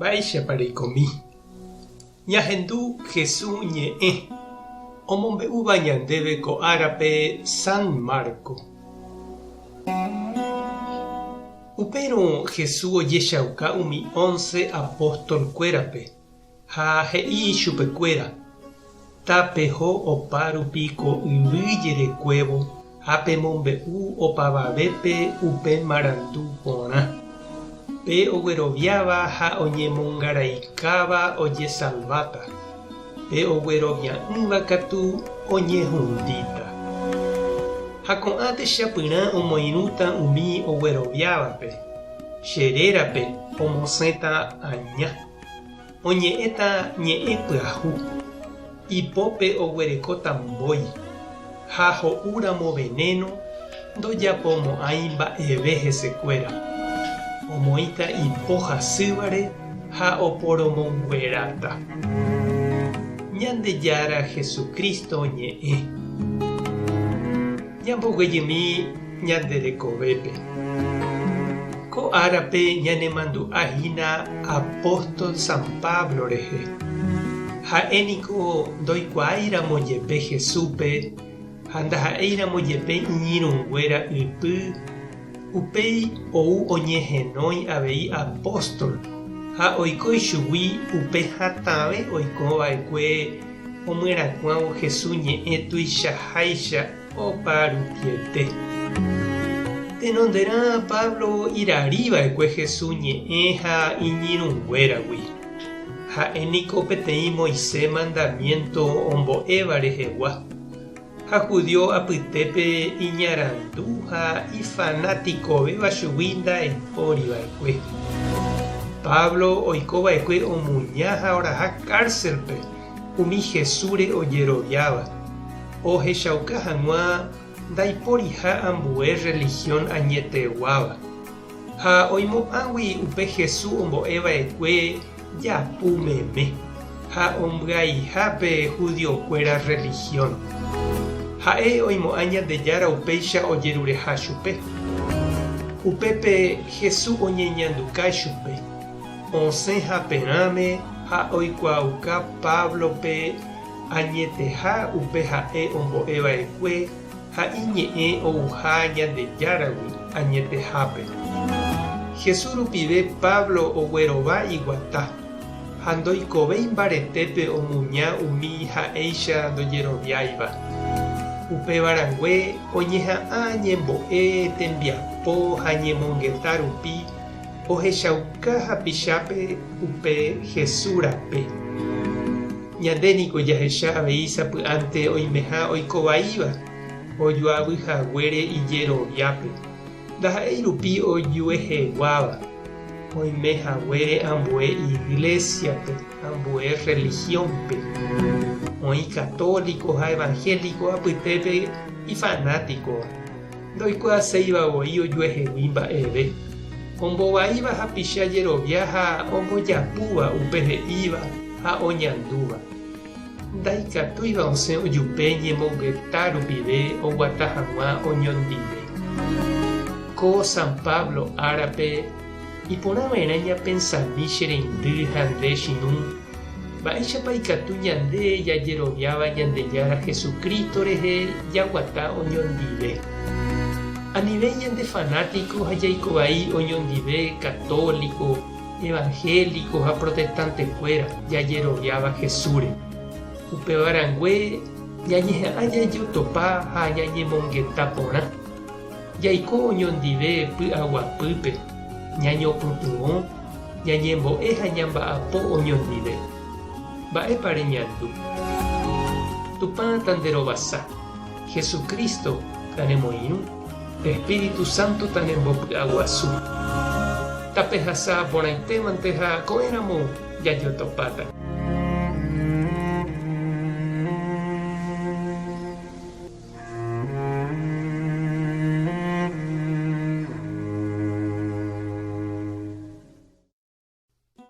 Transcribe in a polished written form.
Mba'éichapa reikomi? Ñahendu Hesu ñe'ẽ omombe'úva ñandéve ko árape San Marco. Upérõ Hesu ojechauka umi ónce apóstol-kuérape ha he'i ichupekuéra, Tapeho opa rupi ko yvy jerekuévo ha pemombe'u opavavépe upe marandu porã. Pe ogueroviáva ha oñemongaraikáva ojesalváta, pe oguerovia'ỹva katu oñehundíta. Ha ko'ã techapyrã omoirũta umi ogueroviávape, che rérape omosẽta aña. Oñe'ẽta ñe'ẽ pyahu, ipópe oguerekóta mbói, ha ho'úramo venéno ndojapomo'ãi mba'eve hesekuéra. Omoĩta ipo hasývare ha oporomongueráta. Ñandejára Jesucristo ñe'ẽ. Ñamboguejymi ñande rekovépe. Ko árape ñanemandu'a hína apóstol San Pablo rehe. Ha'e niko ndoikuaáiramo jepe Jesúspe ha ndaha'éiramo jepe iñirũnguéra ypy, upéi ou oñehenói avei apóstol ha oiko ichugui upe hatãve oikova'ekue omyerakuãvo Jesús ñe'ẽ tuichaháicha opa rupiete. Tenonderã Pablo irari va'ekue Jesús ñe'ẽ ha iñirũnguéragui. Ha'e niko peteĩ Moisés mandamiénto ombo'éva rehegua, ha judío apytépe iñarandu ha ifanatikovéva chugui ndaipóri va'ekue. Pablo oiko va'ekue omuña ha oraha kárselpe umi Jesúsre ojeroviáva, ohechauka hag̃ua ndaiporiha ambue rrelihión añeteguáva. Ha oimo'ãgui upe Jesús ombo'e va'ekue japu meme ha ombyaiha pe hudiokuéra rrelihión. Ha'e oimo'ã Ñandejára upéicha ojerureha chupe. Upépe Jesús oñeñanduka chupe, osẽ haperãme ha oikuaauka Páblope añeteha upe ha'e ombo'e va'ekue ha iñe'ẽ ouha Ñandejáragui añetehápe. Jesús rupive Pablo oguerova iguata, ha ndoikovéi mbaretépe omuña umi ha'éicha ndojeroviáiva. Upéva rangue oñeha'ã ñembo'e, tembiapo ha ñemongeta rupi ohechauka hapichápe upe Jesús rape. Ñande niko jahecha avei sapy'ánte oimeha oiko vaíva ojoavy haguére ijeroviápe, ndaha'éi rupi ojueheguáva, oime haguére ambue iglésiape, ambue rrelihiónpe. Oĩ katóliko ha evangéliko apytépe ifanátikova, ndoikuaaséiva voi ojuehegui mba'eve, ombovaíva hapicha jerovia ha ombojapúva upe he'íva ha oñandúva. Ndaikatúiva osẽ ojupe ñemongeta rupive oguata hag̃ua oñondive. Ko San Pablo árape iporãva'erã ñapensami che reindy ha nde chinũ, mba'éichapa ikatu ñande jajeroviáva Ñandejára Jesucristo rehe jaguata oñondive. Anive ñande fanático ha jaikovai oñondive católico, evangélico ha protestante-kuéra jajeroviáva Jesúsre. Upéva rangue ñañeha'ã jajotopa ha ñañemongeta porã. Jaiko oñondive py'aguapýpe, ñañopytyvõ, ñañembo'e ha ñamba'apo oñondive. Mba'épa reñandu? Tupã tanderovasa, Jesucristo tanemoirũ. Espíritu Santo tanembopy'aguasu. Tapehasa porãitémante ha ko'ẽramo jajotopáta.